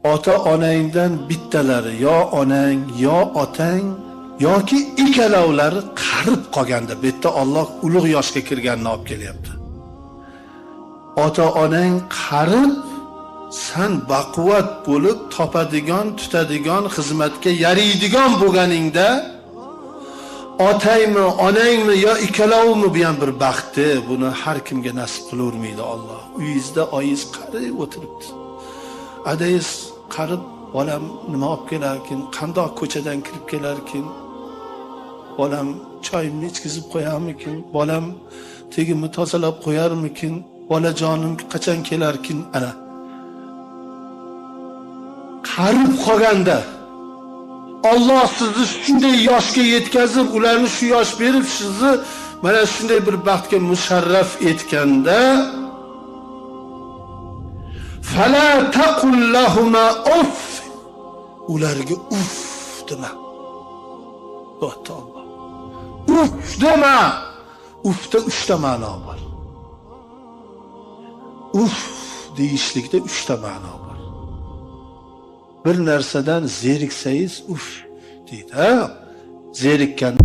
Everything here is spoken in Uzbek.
Ota onangdan bittalari, yo onang yo otang yoki ikkalovlari qarib qolganda, bu yerda Alloh ulug' yoshga kirganini olib kelyapti. Ota onang qarib, san baquvvat bo'lib topadigan, tutadigan, xizmatga yaraydigan bo'lganingda, otangmi, onangmi yo ikkalovmi, bu ham bir baxti. Buni har kimga nasib qilavermaydi Alloh. Uyingizda oyingiz qarib o'tiribdi. Adayiz qarib, bolam nima olib kelarkin, qandoq ko'chadan kirib kelarkin, bolam choyimni ichkizib qo'yarmikin, bolam tegimni tozalab qo'yarmikin, bolajonim qachon kelarkin, ana. Qarib qolganda Alloh sizni shunday yoshga yetkazib, ularni shu yosh berib, sizni mana shunday bir baxtga musharraf etganda, fala taqul lahuma uff, ularga uff dema. Alloh. Uff dema. Uffda uchta ma'no bor. Uff deyishlikda uchta ma'no bor. Bir narsadan zeriksangiz uff deydi, ha? Zerikkan.